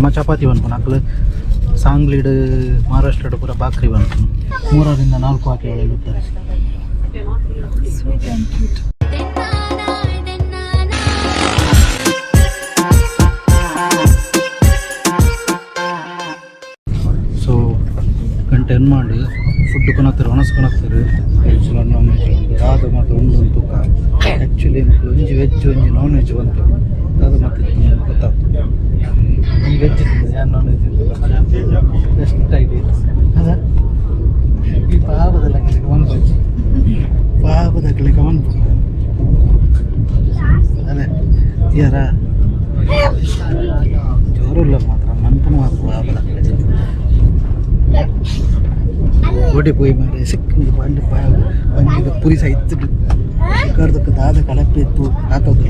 ನಮ್ಮ ಚಪಾತಿ ಪನ್ಪುನು ಅಕ್ಲು ಸಾಂಗ್ಲಿಡ್ ಮಹಾರಾಷ್ಟ್ರಡ್ ಪೂರ ಬಾಕ್ರಿ ಪನ್ಪುನು 3 ರಿಂದ 4 ವಾಕ್ಯಗಳು ಇರ್ತಾರೆ. Sweet and cute. So ಗಂಟೆ ಎನ್ ಮಾಡಿ ಫುಡ್ ಕೊನತ್ತಾರೆ, ಒಣಸ್ ಕೊನತ್ತಾರೆ. ವೆಜ್, ನಾನ್ ವೆಜ್ ಉಂಟು. ದಾದ ಮಾತ ಉಂಡು ಉಂಟು. ಆ್ಯಕ್ಚುಲಿ ಮಕ್ಕಳು ಒಂಜಿ ವೆಜ್, ಒಂಜಿ ನಾನ್ ವೆಜ್ ಬಂತು. ದಾದ ಮಾತ ಗೊತ್ತಾಗ್ತದೆ. ಈ ವೆಜ್ ತಿಂದ, ಯಾರು ನಾನ್ ವೆಜ್ ತಿಂದ? ಬೆಸ್ಟ್ ಐಡಿಯಾ ಅದ. ಈ ಪಾಪದ ಮನ್ಪಚ್ಚಿ, ಪಾಪದ ಮನ್ಪು ಅದೇ ಯಾರ ಜೋರುಲ್ಲ ಮಾತ್ರ ಮನ್ಪುನು ಮಾತ್ರ. ಪಾಪದ ಓಡಿ ಪೋಯಿ ಮಾರೆ ಸಿಕ್ಕ ಬಂದು ಬಂಜಿದ ಪುರಿ ಸೈತ್ ಕರ್ದಕ್ಕೆ ದಾದ ಕಳಪೆ ಇತ್ತು ಆತೋದು.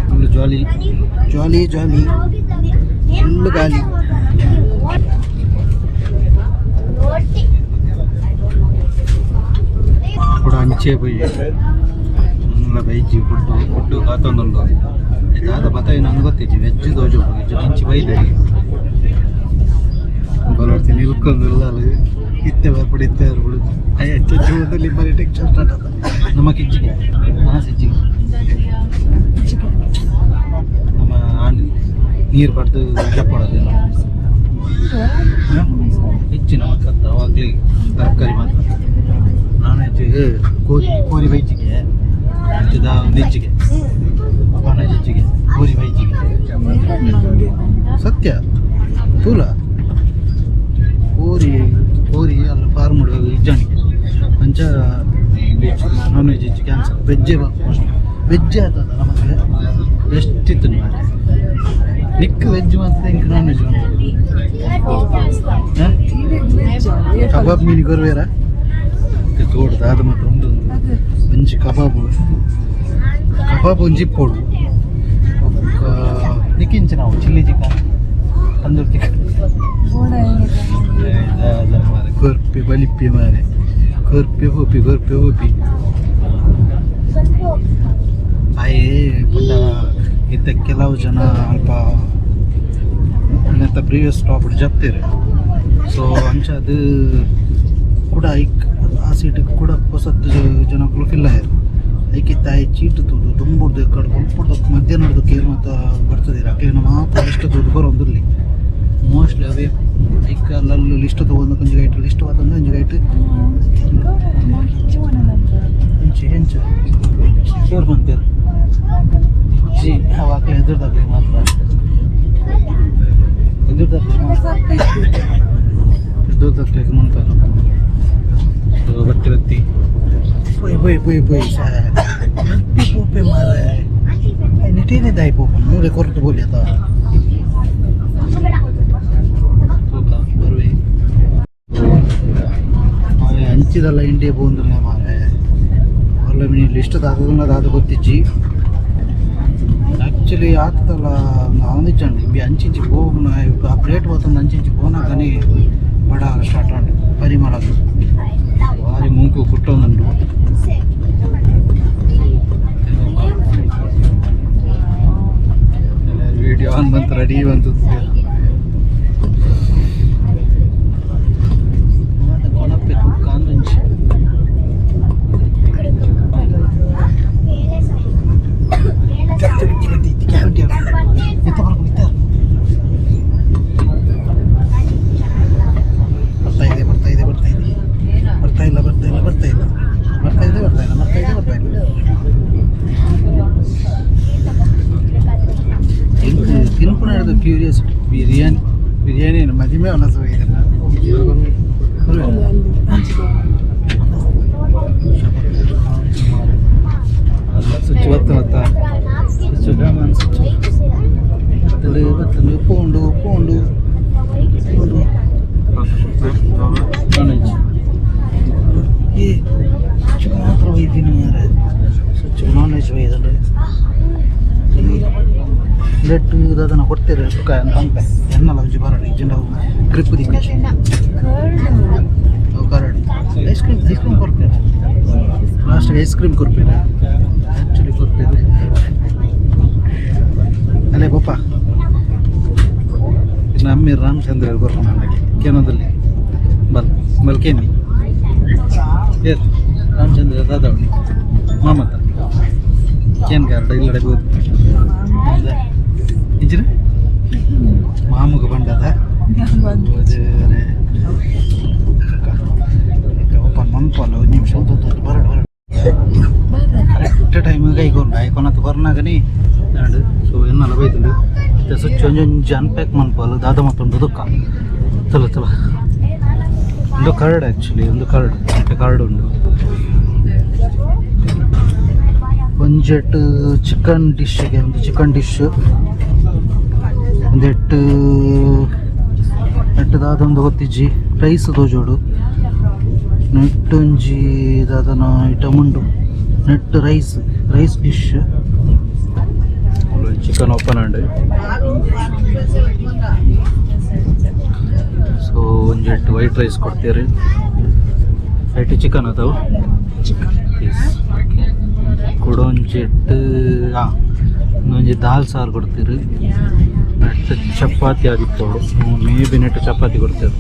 ಫುಲ್ ಜಾಲಿ ಜಾಲಿ ಜಾಲಿ, ಫುಲ್ ಗಾಲಿ. ಕೂಡ ಅಂಚೆ ಪೋಯಿ ಬೈಜಿ ಫುಡ್ಡು ಫುಡ್ಡು ಕಾತೊಂದುಂಡು. ದಾದ ಬತ್ತಾಯಿ ನಂಗೆ ಗೊತ್ತಿಜ್ಜಿ. ವೆಜ್ ದೋಜು, ವೆಜ್ ಇಂಚಿ ಬೈದೆ ಬಲರ್ತಿ ನಿಲ್ಕೊಂದಿಲ್ಲ. ಅಲ್ಲಿ ಇತ್ತೆ ಬರ್ಪುಡು, ಇತ್ತೆ ಬರ್ಪುಡು. ಅಯ್ಯ, ಹೆಚ್ಚು ಲಿಂಬರಿ ಟೆಕ್ಚರ್ ಸ್ಟಾರ್ಟ್ ಆತ. ನಮ್ಮ ಕಿಜ್ಜಿಗೆ ಮನಸ್ಸಿಜ್ಜಿಗೆ ನಮ್ಮ ಆನ್ ನೀರು ಪಡೆದು ಜಪ್ಪಡೋದು ಹೆಚ್ಚಿನ ಮಕ್ಕತ್ತ ಅವಾಗಲಿ ತರಕಾರಿ ಮಾತ್ರ. ನಾನ್ ವೆಜ್ ಕೋರಿ ಕೋರಿ ಬೈಜಿಗೆ ಹೆಚ್ಚದ ಒಂದು ನಾನ್ ವೆಜ್ ಹೆಚ್ಚಿಗೆ ಕೋರಿ ಬೈಜಿಗೆ. ಸತ್ಯ ತೂಲ ಕೋರಿ ಕೋರಿ ಅಲ್ಲಿ ಫಾರ್ಮ್ ಇಜ್ಜಾಣಿಗೆ ಅಂಚ ವೆಜ್ ನಾನ್ ವೆಜ್ ಇಜ್ಜಿ, ಕ್ಯಾನ್ಸಲ್. ವೆಜ್ಜೇ ಮೋಸ್ಟ್ಲಿ ವೆಜ್ಜೇ ಆಗ್ತದ ನಮಗೆ. ಬೆಸ್ಟ್ ಇತ್ತು. ನೀವು ನಿಕ್ ವೆಜ್ ಮಾತ್ರ, ಇಂಕ್ ನಾನ್ ವೆಜ್. ಕಬಾಬ್ ಮೀನು ಕೊರ್ವೇರ ತೋಟದ ಅದು ಮಾತ್ರ ಉಂಟು. ಒಂಜಿ ಕಬಾಬ್, ಕಬಾಬ್ ಒಂಜಿ ಇಪ್ಪೊಡು. ಬೊಕ್ಕ ನಿಕ್ಕಿಂಚ ನಾವು ಚಿಲ್ಲಿ ಚಿಕನ್, ತಂದೂರಿ ಚಿಕನ್. ಕೊರ್ಪಿ ಬಲಿಪ್ಪಿ ಮಾರೆ, ಕೊರ್ಪಿ ಪೂಪಿ, ಕೊರ್ಪಿ ಪೂಪಿ. ಆಯೆ ಪಂಡ ಇತ್ತ ಕೆಲವು ಜನ ಅಲ್ಪ ನೆತ್ತ ಪ್ರೀವಿಯಸ್ ಸ್ಟಾಪ್ ಜತ್ತೇರು. ಸೊ ಅಂಚ ಅದು ಕೂಡ ಐಕ್ ಆ ಸೀಟಿಗೆ ಕೂಡ ಹೊಸತ್ತು ಜನಕ್ಕಲು ಫಿಲ್ ಆಯರು. ಐಕಿತ್ತ ಆಯ್ ಚೀಟು ತೂದು ದುಂಬುಡ್ದು ಕಡೆ ಒಲ್ಪುಡ್ದು ಮಧ್ಯಾಹ್ನದ ಕೇರ್ ಮಾತ ಬರ್ತದೆ. ಅಕ್ಲೇನ ಮಾತ ಲಿಸ್ಟ್ ತೂದು ಬರೋಂದುಲ್ಲಿ. ಮೋಸ್ಟ್ಲಿ ಅವೇ ಐಕ್ ಅಲ್ಲಲ್ಲಿ ಲಿಸ್ಟ್ ತಗೊಂಡು ಒಂಜಿ ಗೈಟ್ ಲಿಸ್ಟ್ ಬತ್ತಂದು ಒಂಜಿ ಗೈಟ್ ಎಂಚ ಎಂಚ ಕೇರ್ ಬಂತೇರು ಜಿ ಅವಾಗಲೇ ಎದುರ್ದಾಗ್ಲಿ ಮಾತ್ರ, ಎದುರ್ದಾಗ್ಲಿ ಮಾತ್ರ, ಎದುರ್ದಾಗ್ಲಿಕ್ಕೆ ಮುಂತಾರ. ಸೊ ಬತ್ತಿ ಬತ್ತಿ ಪೋಯ್ ಪೋಯ್ ಪೋಯ್ ಪೋಯ್ ಬತ್ತಿ ಪೋಪೆ ಮಾರೆ. ನಿಟೇನೆ ದಾಯಿ ಪೋಪ ಮೂಲೆ ಕೊರತು ಬೋಲಿ ಅತ ತೂಕ ಬರುವೆ. ಅಂಚಿದಲ್ಲ ಇಂಡಿಯಾ ಪೋಂದುಲ್ಲೆ ಮಾರೆ. ಅಲ್ಲ ಮಿನಿ ಲಿಸ್ಟ್ ದಾದ ದಾದ ಗೊತ್ತಿಜ್ಜಿ. ಆ್ಯಕ್ಚುಲಿ ಆತದಲ್ಲ ಅವನಿಚ್ಚಂడి ಇಂಬಿ ಅಂಚಿಂಚಿ ಪೋಪುನ ಆ ಪ್ಲೇಟ್ పోతుంది. ಅಂಚಿಂಚಿ పోనాకని ಬಡ ಸ್ಟಾರ್ಟ್ ಆಂಡ್ ಪರಿಮಳ ಭಾರಿ ಮೂಕು ಕುಟ್ಟೊಂದುಂಡು. ವಿಡಿಯೋ ಆನ್ ಬಂತು, ರೆಡಿ ಬಂತು. ಕೊನಪ್ಪೆ ಕುಕ್ಕ ಅಂದುಂಚಿ. ಬರ್ತಾ ಇದೆ, ಬರ್ತಾ ಇದೆ, ಬರ್ತಾ ಇದೆ, ಬರ್ತಾ ಇಲ್ಲ, ಬರ್ತಾ ಇಲ್ಲ, ಬರ್ತಾ ಇಲ್ಲ, ಬರ್ತಾ ಇದೆ, ಬರ್ತಾ ಇಲ್ಲ, ಬರ್ತಾ ಇದೆ, ಬರ್ತಾ ಇಲ್ಲ. ತಿನ್ಪುನ ಹಿಡಿದು ಕ್ಯೂರಿಯಾಸಿಟಿ. ಬಿರಿಯಾನಿ ಬಿರಿಯಾನಿ ಮದಿಮೆ ಒಣಸು ಇದನ್ನ. ಸ್ವಿಚ್ ಬತ್ತು ಮತ್ತ ಸ್ವಿಚ್ ಕಾಮನ್ ಸ್ವಿಚ್ ಬತ್ತಲು ಬತ್ತಲು ಪೋಂಡು ಪೋಂಡು ಪೋಂಡು. ನಾನ್ ವೆಜ್ ಏ ಸ್ವಿಚ್ ಮಾತ್ರ ಒಯ್ತೀನಿ ಮಾರೆ. ಸ್ವಿಚ್ ನಾನ್ ವೆಜ್ ಒಯ್ದಲ್ಲ. ಲೆಟ್ಟು ಅದನ್ನು ಕೊಡ್ತೀರ ಸುಖ ಅಂತ ಪಂಪೆ ಎನ್ನಲ ಒಂಜಿ ಬರಡು ಇಜ್ಜಿಂಡ ಗ್ರಿಪ್ ದಿಕ್ಕಿಜಿ. ಅವು curd ice cream, ice cream ಕೊರ್ಪೇರು. ಲಾಸ್ಟಿಗೆ ಐಸ್ ಕ್ರೀಮ್ ಕೊರ್ಪೇರು. ಆ್ಯಕ್ಚುಲಿ ಕೊರ್ಪೇರು. ಅಲೆ ಪಪ್ಪ ನಮ್ಮ ರಾಮಚಂದ್ರ ಬರ್ಕೊಂಡು ನನಗೆ ಕೇನೋದಲ್ಲಿ ಬಲ್ ಬಲ್ಕೇನಿ ಏತ್ ರಾಮಚಂದ್ರ ದಾದವಣಿ ಮಾಮತ ಕೇನ್ ಗಾರ್ಡ ಇಲ್ಲಡೆ ಬೋದು ಇಂಚಿನ ಮಾಮುಗ ಬಂಡದ ಓಪನ್ ಮನ್ಪಲ್ಲ ಒಂದು ನಿಮಿಷ ಬರಡು ಬರಡು ಕರೆಕ್ಟ್ ಟೈಮ್ ಕೈಗೊಂಡು ಐಕೊನತ್ ಕೊರ್ನಾಗನಿ ನಾಡು. ಸೊ ಎನ್ನಲ ಬೈದುಂಡು. ಸುಚ್ಚ ಒಂಜೊಂಜಿ ಅನ್ಪ್ಯಾಕ್ ಮನ್ಪಲ್ಲ ದಾದ ಮತ್ತೊಂದು ದುಕ್ಕ ತುಲ ತುಲ. ಒಂದು ಕರ್ಡ್, ಆ್ಯಕ್ಚುಲಿ ಒಂದು ಕರ್ಡ್ ಕರ್ಡ್ ಉಂಡು. ಒಂಜೆಟ್ ಚಿಕನ್ ಡಿಶ್ಗೆ, ಒಂದು ಚಿಕನ್ ಡಿಶ್, ಒಂದೆಟ್ಟು ಎಟ್ಟು ದಾದ ಒಂದು ಗೊತ್ತಿಜ್ಜಿ. ರೈಸ್ ತೋಜೋಡು. ನೆಟ್ಟೊಂಜಿ ದಾದನ ಐಟಮ್ ಉಂಡು. ನೆಟ್ rice, rice dish. Chicken open and so ಒಂಜೆಟ್ಟು white rice ಕೊಡ್ತೀರಿ. ಐಟ್ ಚಿಕನ್ ಅದಾವು. ಚಿಕನ್. S, okay. ಕುಡೊಂಜೆಟ್ಟು ಹಾಂ ಒಂಜಿ ದಾಲ್ ಸಾರು ಕೊಡ್ತೀರಿ. ನೆಟ್ ಚಪಾತಿ ಆದಿತ್ತೋಡು. ಮೇ ಬಿ ನೆಟ್ ಚಪಾತಿ ಕೊಡ್ತೀರಿ.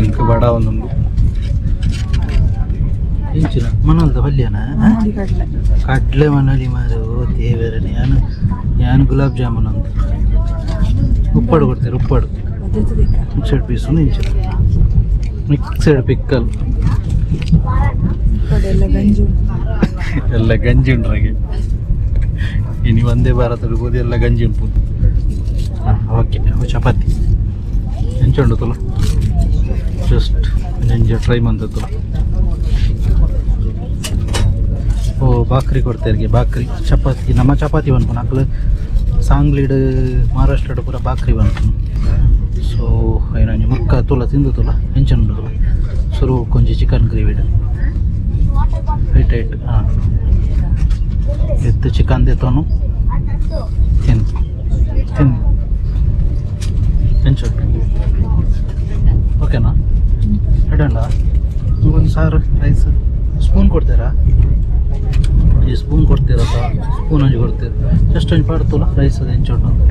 ಎಂಕ್ ಬಡ ಒಂದೊಂದು ಇಂಚಿನ ಮನಲ್ದ ಪಲ್ಯನ? ಕಡಲೆ. ಕಡಲೆ ಮನಲಿ ಮಾರು. ಓ ದೇವರನೆ, ಯಾನು ಯಾನು ಗುಲಾಬ್ ಜಾಮೂನ್ ಅಂತ. ಉಪ್ಪಾಡು ಕೊಡ್ತೀರಿ, ಉಪ್ಪಾಡು. ಮಿಕ್ಸೆಡ್ ಪೀಸ್ ಒಂದು ಇಂಚಿನ ಮಿಕ್ಸೆಡ್ ಪಿಕ್ಕಲ್. ಎಲ್ಲ ಗಂಜಿ. ಎಲ್ಲ ಗಂಜಿ ಉಂಡ್ರಾಗೆ. ಇನಿ ವಂದೇ ಭಾರತ ಇರ್ಬೋದು, ಎಲ್ಲ ಗಂಜಿ ಉಂಟು. ಹಾಂ, ಓಕೆ. ಚಪಾತಿ ಎಂಚ ಉಂಡು ತುಲ? ಜಸ್ಟ್ ಒಂಜಿ ಟ್ರೈ ಮಂತ ತುಲ. ಓ, ಬಾಕ್ರಿ ಕೊಡ್ತೇರಿಗೆ, ಬಾಕ್ರಿ ಚಪಾತಿ. ನಮ್ಮ ಚಪಾತಿ ಪನ್ಪುನ ಅಕ್ಲು ಸಾಂಗ್ಲಿಡ್, ಮಹಾರಾಷ್ಟ್ರಡ್ ಪೂರ ಬಾಕ್ರಿ ಪನ್ಪುನು. ಸೊ ಐನೊಂಜಿ ಮುಕ್ಕ ತುಲ, ತಿಂದು ತುಲ ಎಂಚ ಉಂಡು ತುಲ. ಸುರು ಕೊಂಜಿ ಚಿಕನ್ ಗ್ರೇವಿಡ್ ರೈಟ್ ರೈಟ್. ಹಾಂ, ಎತ್ತು ಚಿಕನ್ ದೆತ್ತೋನು ತಿನ್ ತಿನ್. ಎಂಚ, ಓಕೆನಾ? ಎಡಂಡ ಒಂದು ಸಾರು, ರೈಸ್. ಸ್ಪೂನ್ ಕೊಡ್ತೀರಾ? ಈ ಸ್ಪೂನ್ ಕೊಡ್ತೀರಪ್ಪ, ಸ್ಪೂನ್ ಒಂಜಿ ಕೊಡ್ತೀರ. ಜಸ್ಟ್ ಒಂಜಿ ಪಾಡ್ತುಲ ರೈಸ್ ಅದು ಎಂಚ ಉಂಟು ಅಂತ.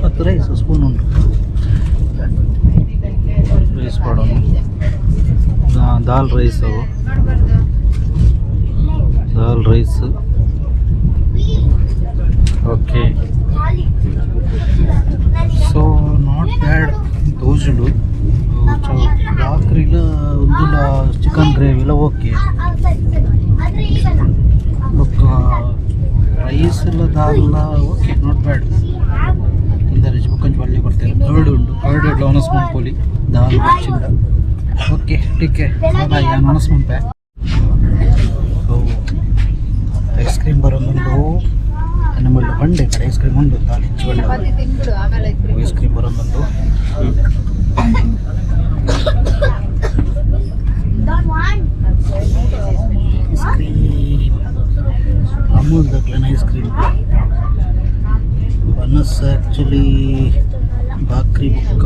ಮತ್ತು ರೈಸ್ ಸ್ಪೂನ್ ಉಂಟು. ರೈಸ್ ಪಾಡೋಣ. ದಾಲ್ ರೈಸ್ ಅವು, dal rice. Okay, so not bad ತೋಜುಂಡು. ಬಾಕ್ರಿಲ ಒಂದುಲ ಚಿಕನ್ ಗ್ರೇವಿಲ ಓಕೆ. ಬೊಕ್ಕ ರೈಸ್ ಎಲ್ಲ ದಾಲ್ಲ ಓಕೆ, not bad. ತೊಂದರೆ ಬೊಕ್ಕ ಒಂಜಿ ಪಲ್ಯ ಕೊಡ್ತೇವೆ. ಕರ್ಡ್ ಉಂಟು. ಕರ್ಡ್ ಎಡ್ಲ ಒಣಸ್ ಮನ್ಪೊಲಿ ದಾಲ್ ಬಚ್ಚಿಂಡ. ಓಕೆ, ಟಿಕೆ ಬಾಯ್. ಯಾನ್ ಒಣಸ್ ಮನ್ಪೆ. ಸೊ ಐಸ್ ಕ್ರೀಮ್ ಬರೋದುಂಡು. ನಮ್ಮಲ್ಲಿ ಬಂಡೆ ಕಡೆ ಐಸ್ ಕ್ರೀಮ್ ಉಂಟು. ದಾಲ್ ಹೆಚ್ಚು ಬಂಡೆ ಐಸ್ ಕ್ರೀಮ್ ಬರೋದುಂಟು. ಐಸ್ ಕ್ರೀಮ್ ಅಮೂಲ್ ದಕ್ಲೆನ ಐಸ್ ಕ್ರೀಮ್. ಬನಸ್ ಆ್ಯಕ್ಚುಲಿ ಬಾಕ್ರಿ ಬೊಕ್ಕ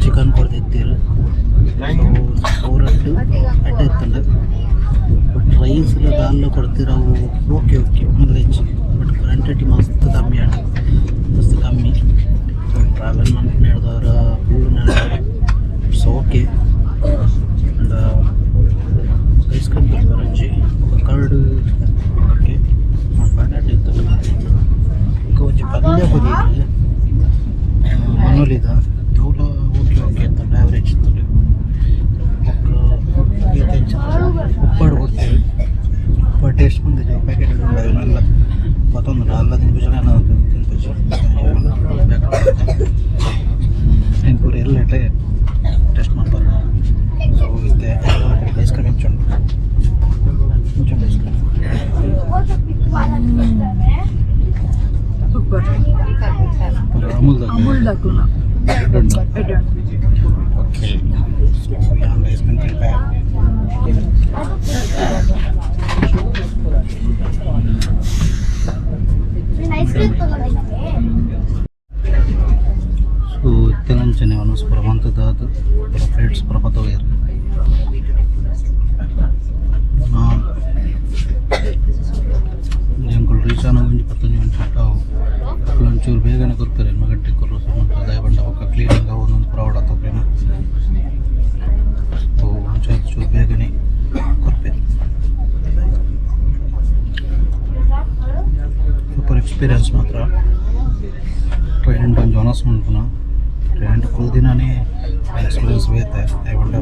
ಚಿಕನ್ ಕೊಡ್ತಿತ್ತೀರು. ಸೊ ಸೋರಟ್ಟು ಎಡ್ಡೆ ಇತ್ತುಂಡು. ಬಟ್ ರೈಸ್ ಎಲ್ಲ ದಾಲ್ ಕೊಡ್ತೀರ ಅವು ಓಕೆ ಓಕೆ, ಮಲ್ಲ ಹೆಚ್ಚು. ಬಟ್ ಕ್ವಾಂಟಿಟಿ ಮಸ್ತ್ ಕಮ್ಮಿ ಆಂಡ್, ಮಸ್ತ್ ಕಮ್ಮಿ. ಟ್ರಾವೆಲ್ ಮನ್ಪುನ ಹಿಡ್ದವ್ರ ಕುಳ್ಳುನ it's okay. And ice cream ಕೊಡ್ತಾರೆ ಒಂಜಿ ಕರ್ಡ್. Okay, not bad. ಅಡ್ಡೆ ಇತ್ತು. ಬೊಕ್ಕ ಒಂಜಿ ಪಲ್ಯ ಕೊರಿಯೆರ್ ಮನೋಲಿದ. ಅವುಲ ಓಕೆ ಓಕೆ ಇತ್ತುಂಡು, ಆ್ಯಾವ್ರೇಜ್ ಇತ್ತುಂಡು. ಬೊಕ್ಕ ಈತೆಂಚ ಉಪ್ಪಾಡು ಕೊಡ್ತೇವೆ. ಉಪ್ಪಾಡು ಟೇಸ್ಟ್ ಬಂದಿದೆ. ಪ್ಯಾಕೆಟ್ ಉಂಡು ಅಲ್ಲ ಪತ್ತೊಂದು ಅಲ್ಲ ತಿನ್ಪುಜ ತಿನ್ಪುಜಿ. ಏನು ಪೂರ ಎಲ್ಲ ಟೆಸ್ಟ್ ಮಾಡ್ಬಾರ್ದು. ಸೊ ಇತ್ತೆ ಐಸ್ ಕ್ರೀಮ್ ಎಂಚುಂಡು? ಎಂಚುಂಡು ice cream? Super. Amul. Amul ದಕ್ಕುನ. ಎಡ್ಡೆ. ಓಕೆ, ಸೊ ಯಾನ್ ಐಸ್ ಕ್ರೀಮ್ ತಿನ್ಪೆ. ಐಸ್ ಕ್ರೀಮ್ ತಗೊಂಡಿದ್ದೆ. ಸೊ ಇತ್ತೆನಂಚನೆ ಒನಸ್ ಪೂರ ಮಂತದಾದ್ ಪೂರ ಪ್ಲೇಟ್ಸ್ ಪೂರ ಪತ್ತೊಗೆರ್. ನಾನ್ ಎಂಕುಲು ಒಂಜಿ ಪತ್ತೊಂಜಿ ಗಂಟೆ ಅವು. ಅಕುಲು ಒಂಚೂರು ಬೇಗನೆ ಕೊರ್ಪೆರ್, 8 ಗಂಟೆ ಕೊರ್ರು ದಾಯ ಪಂಡ ಬೊಕ್ಕ ಕ್ಲೀನಿಂಗ್ ಅವು ಒಂದೊಂದು ಪ್ರೌಡ್ ಆತಪ್ಪಿನ. ಸೊ ಒಂಚೂರು ಚೂರು ಬೇಗನೆ ಕೊರ್ಪೆರ್. ಸೂಪರ್ ಎಕ್ಸ್ಪೀರಿಯನ್ಸ್ ಮಾತ್ರ. ಟ್ರೈನ್ ಒಂಜಿ ಒನಸ್ ಮನ್ಪುನ, ಟ್ರೈನ್ ಕುಲ್ದಿನನೇ ಎಕ್ಸ್ಪೀರಿಯನ್ಸ್ ಬೇತೆ. ದಾಯೆ ಪಂಡ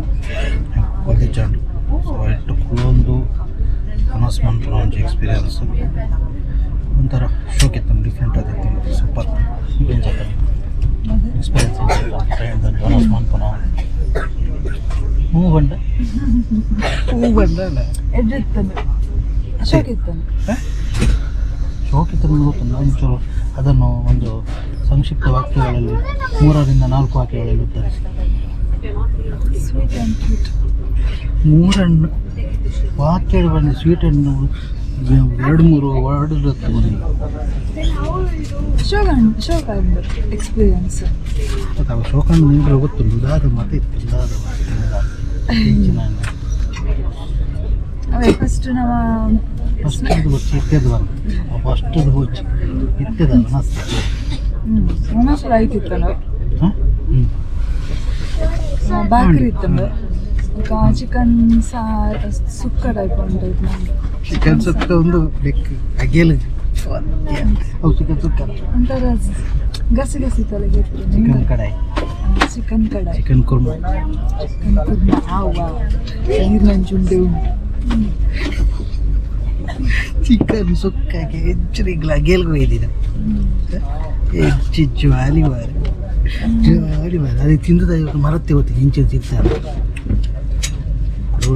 ಕೊಲ್ದಿಜ್ಜಾಂಡ್. ಸೊ ಐಟ್ ಕುಲೊಂದು ಒನಸ್ ಮನ್ಪುನ ಒಂಜಿ ಎಕ್ಸ್ಪೀರಿಯನ್ಸ್ ಒಂಥರ ಶೋಕಿತ್ತು, ಡಿಫ್ರೆಂಟ್ ಆದಿತ್ತು. Super experience. ಟ್ರೈನ್ ಒಂಜಿ ಒನಸ್ ಮನ್ಪುನ. ಹೂ ಬಂಡ ಹೂ ಬಂಡ. ಎಡ್ಡಿತ್ತನು, ಶೋಕಿತ್ತನು. ಶೋಕಿತ್ತು ಗೊತ್ತುಂಟು. ಒಂಚೂರು ಅದನ್ನು ಒಂದು ಸಂಕ್ಷಿಪ್ತ ವಾಕ್ಯಗಳಲ್ಲಿ, ಮೂರರಿಂದ ನಾಲ್ಕು ವಾಕ್ಯಗಳಲ್ಲಿ ಉತ್ತರಿಸಿ. Sweet and cute. ಮೂರನ್ನು ವಾಕ್ಯ ಬಂದು ಸ್ವೀಟ್ ಅನ್ನು ಎರಡು ಮೂರು ವರ್ಡ್ ಬಂದು. ಶೋಕ ಶೋಕ ಎಕ್ಸ್ಪೀರಿಯನ್ಸ್. ಅಥವಾ ಶೋಕಂಡು ನಿಂಗೆ ಗೊತ್ತುಂಟು. ದಾದ ಮತ್ತೆ ಇತ್ತು, ದಾದ ಹೆಚ್ಚಿನ. ಅವೇ ಫಸ್ಟ್ ನಮ್ಮ ಫಸ್ಟ್ ಬೊಚ್ಚಿ ಇತ್ತೆದ್ದು ಬಂದು, ಫಸ್ಟ್ ಬೊಚ್ಚಿ ಇತ್ತೆದ ಮಸ್ತ್. ಒಣಸ್ ಲೈಕ್ ಇತ್ತನು. ಹಾಂ ಹ್ಞೂ. ಬಾಕ್ರಿ ಇತ್ತಂದು, ಚಿಕನ್ ಸಾರ್ ಸುಕ್ಕ ಟೈಪ್ ಉಂಟು. ಚಿಕನ್ ಸುಕ್ಕ ಒಂದು ಲೆಕ್ಕ ಅಗೇಲ್ ಅವು ಚಿಕನ್ ಸುಕ್ಕ. ಒಂಥರ ಗಸಿ ಗಸಿ ತಲೆಗೆ. ಚಿಕನ್ ಕಡಾಯಿ. ಚಿಕನ್ ಕಡಾಯಿ. ಚಿಕನ್ ಕುರ್ಮಾ. ಚಿಕನ್ ಕುರ್ಮಾ ಆವಾ ನೀರಿನಂಚುಂಡೆ ಉಂಟು. ಚಿಕನ್ ಸುಕ್ಕಕ್ಕೆ ಹೆಚ್ಚು ಅಗೇಲ್ಗೆ ಒಯ್ದಿನ ಹೆಚ್ಚು ಜಾಲಿ ಬಾರಿ ಜಾಲಿ ಬಾರಿ. ಅದೇ ತಿಂದದ ಮರತ್ತೆ ಗೊತ್ತಿದೆ, ಇಂಚೆ ತಿಂತಾರೆ.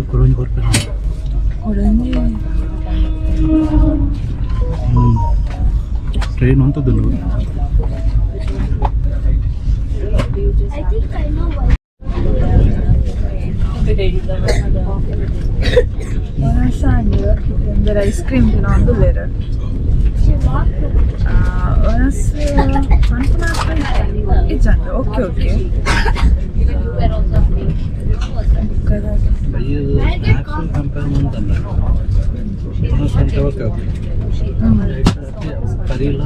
ಕೊಡೊಂಜಿ ಕೊರ್ಪೆ. ಕೊಡಂಜಿ. ಹ್ಞೂ, ಟ್ರೈನ್ ಅಂತದ್ದು. I think I know why. ಒಣಸಾಂಡ್ ಅಂದರೆ ಐಸ್ ಕ್ರೀಮ್ ತಿನ್ನೋ ಬೇರೆ. ಒಣಸ್ ಇಜ್ಜಂಡ್, ಓಕೆ ಓಕೆ. ಸ್ನ್ಯಾಕ್ಸ್ ಕಂಪೇರ್ ಮಂತಲ್ಲ, ಓಕೆ ಓಕೆ. ಕರಿಲ್ಲ.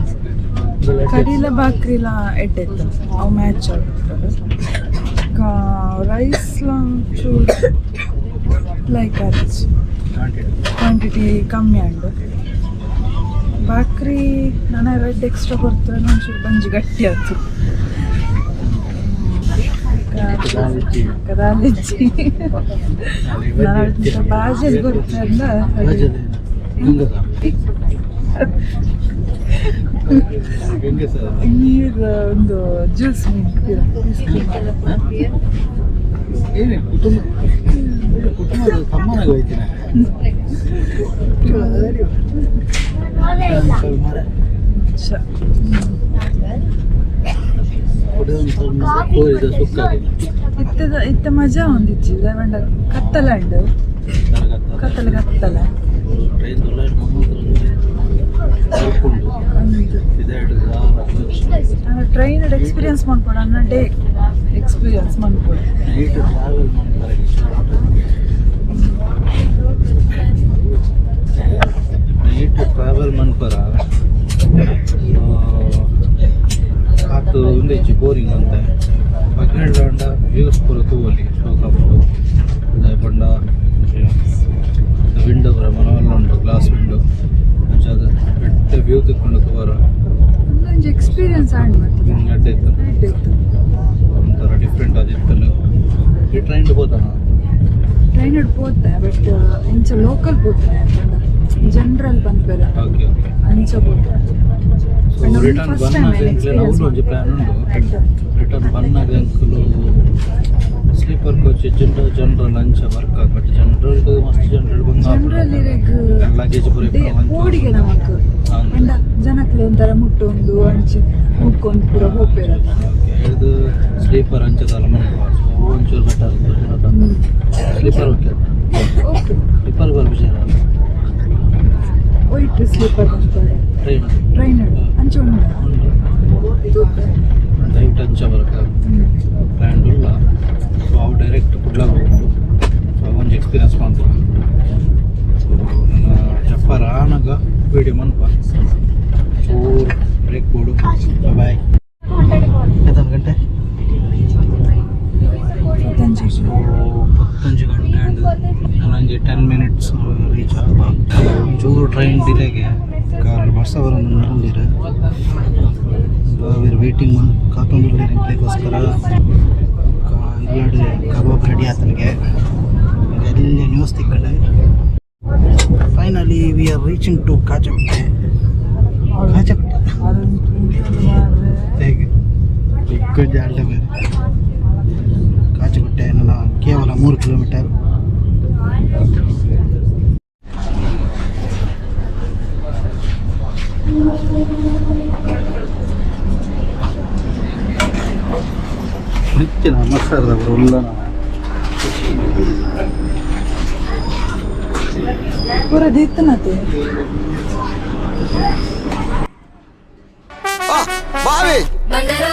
ಕಡಿಲ ಬಾಕ್ರಿಲ ಎಡ್ಡೆತ್ತು, ಅವು ಮ್ಯಾಚ್ ಆಗ್ತದೆ. ರೈಸ್ ಒಂಚೂರು ಲೈಕ್ ಆದಿச்சு, ಕ್ವಾಂಟಿಟಿ ಕಮ್ಮಿ ಉಂಡು. ಬಾಕ್ರಿ ನಾನು ರೆಡ್ ಎಕ್ಸ್ಟ್ರಾ ಕೊಡ್ತಾರೆ, ಒಂಚೂರು ಬಂಜಿ ಗಟ್ಟಿ ಆಯ್ತು. ಕದಾಲಿಜ್ಜಿ ನಾನು ಬಾಜಿ ಕೊಡ್ತಾರಲ್ಲ. ನೀರು ಒಂದು ಜ್ಯೂಸ್. ಏನೇ ಕುಟುಂಬ ಕುಟುಂಬದ ತಮ್ಮನಾಗ ಹೋಯ್ತೀನಿ. ಕೋರಿದ ಸುಕ್ಕ. ಇತ್ತದ ಇತ್ತ ಮಜಾ ಒಂದಿಜ್ಜಿ ದಾಯೆಪಂಡ ಕತ್ತಲ ಉಂಡು, ಕತ್ತಲ ಕತ್ತಲ. ಟ್ರೈನ್ ಟ್ರೈನ್ ಎಕ್ಸ್ಪೀರಿಯನ್ಸ್ ಮಾಡ್ಕೊಡು ಅನ್ನ ಡೇ ಎಕ್ಸ್ಪೀರಿಯನ್ಸ್ ಮಾಡ್ಕೊಡು. ನೈಟ್ ಟ್ರಾವೆಲ್ ಮಾಡ್ತಾರೆ. ನೈಟ್ ಟ್ರಾವೆಲ್ ಮನ್ಪರ ಆತು ಉಂದೆಚ್ಚಿ ಬೋರಿಂಗ್ ಅಂತ. ಪಗ್ಗಂಡ ವ್ಯೂಸ್ ಪೂರ ತೂವೊಲಿ, ಶೋಕಾಪುಂಡು. ಪಂಡ ವಿಂಡೋ ಪೂರ ಮನವಲ್ಲ ಉಂಟು, ಗ್ಲಾಸ್ ವಿಂಡೋ. ಅಂಚಾದ್ ಎಡ್ಡೆ ವ್ಯೂ ತಿಕ್ಕೊಂಡು ತೂವರ. ಒಂಜಿ ಎಕ್ಸ್ಪೀರಿಯನ್ಸ್ ಆ್ಯಡ್ ಮಾಡ್ತದೆ. ಎಡ್ಡೆ ಇತ್ತು. ಎಡ್ಡೆ ಇತ್ತು. ಒಂಥರ ಡಿಫ್ರೆಂಟ್ ಆದಿತ್ತಲ್ಲ. ಈ ಟ್ರೈನ್ ಪೋತನ? ಟ್ರೈನ್ ಪೋತೆ, ಬಟ್ ಇಂಚ ಲೋಕಲ್ ಪೋತೆ, ಜನರಲ್ ಬಂದ್ಬೇಡ. Okay okay. ಅಂಚ ಪೋತೆ. ಸೊ ರಿಟರ್ನ್ ಬನ್ನಾಗ ಎಂಕ್ಲೆನ ಅವ್ಲು ಒಂಜಿ ಪ್ಲಾನ್ ಉಂಡು. ರಿಟರ್ನ್ ಬನ್ನಾಗ ಎಂಕುಲು ಸ್ಲೀಪರ್ ಕೋಚ್ ಇಜ್ಜಿಂಡ ಜನರಲ್ ಅಂಚ ವರ್ಕ್ ಆಗ್. ಬಟ್ ಜನರಲ್ ಮಸ್ತ್ ಜನರಲ್ ಬಂದು ಜನರಲ್ ಇರೆಗ್ ಲಗೇಜ್ ಪೂರ. ಪೋಡಿಗೆ ನಮಕ್ ಪಂಡ ಜನಕ್ಲೆ ಒಂಥರ ಮುಟ್ಟೊಂದು ಅಂಚೆ ಮುಕ್ಕೊಂದು ಪೂರ ಹೋಗ್ಬೇರಲ್ಲ. ಹಿಡ್ದು ಸ್ಲೀಪರ್ ಅಂಚದಲ್ಲ ಮನ್ಪ. ಸೊ ಒಂಚೂರು better sleeper, okay. Okay. Sleeper ಬರ್ಬಿಜಾರ. White sleeper ಬಂತಾರೆ? ಟ್ರೈನ್. ಟ್ರೈನ್ ಅಂಚೆ ಉಂಡ. ಉಂಡು. ನೈಟ್ ಅಂಚ ಬರಕ ಪ್ಲ್ಯಾನ್ ಉಲ್ಲ. ಸೊ ಅವು ಡೈರೆಕ್ಟ್ ಕುಡ್ಲಾಗ ಹೋಗ್ಬೋದು. ಸೊ ಒಂಜಿ ಎಕ್ಸ್ಪೀರಿಯನ್ಸ್ ಮಾಡ್ತಾರೆ. ಸೊ ನನ್ನ ಜಪ್ಪಾರ ಆನಗ ವೀಡಿಯೋ ಮನ್ಪ. ಚೂರು ಟ್ರೈನ್ ಡಿಲೇಗೆ ಕಾರ್ ಬರ್ಸ ಬರೋದು ಬಾವೇರು ವೇಟಿಂಗ್ ಕಾತೊಂದುಲ್ಲೆರ್ ಎಂಕ್ಲೆಗೋಸ್ಕರ. ಇಲ್ಲಡ್ ಕಬಾಬ್ ರೆಡಿ ಆತನಿಗೆ ಎಲ್ಲ news ತಿಕ್ಕಂಡು. Finally we are reaching to Kajagutte. Kajagutte ಹೇಗೆ ಕೊಂಚ ಬೇರೆ. ಕಾಜಗುಟ್ಟೆ ನನ್ನ ಕೇವಲ 3 ಕಿಲೋಮೀಟರ್. ನಿತ್ಯ ಮಸಾರದವರು ಉಲ್ಲ. ಪೂರ ದಿತ್ತನತೆ. ಬಂದರೋ.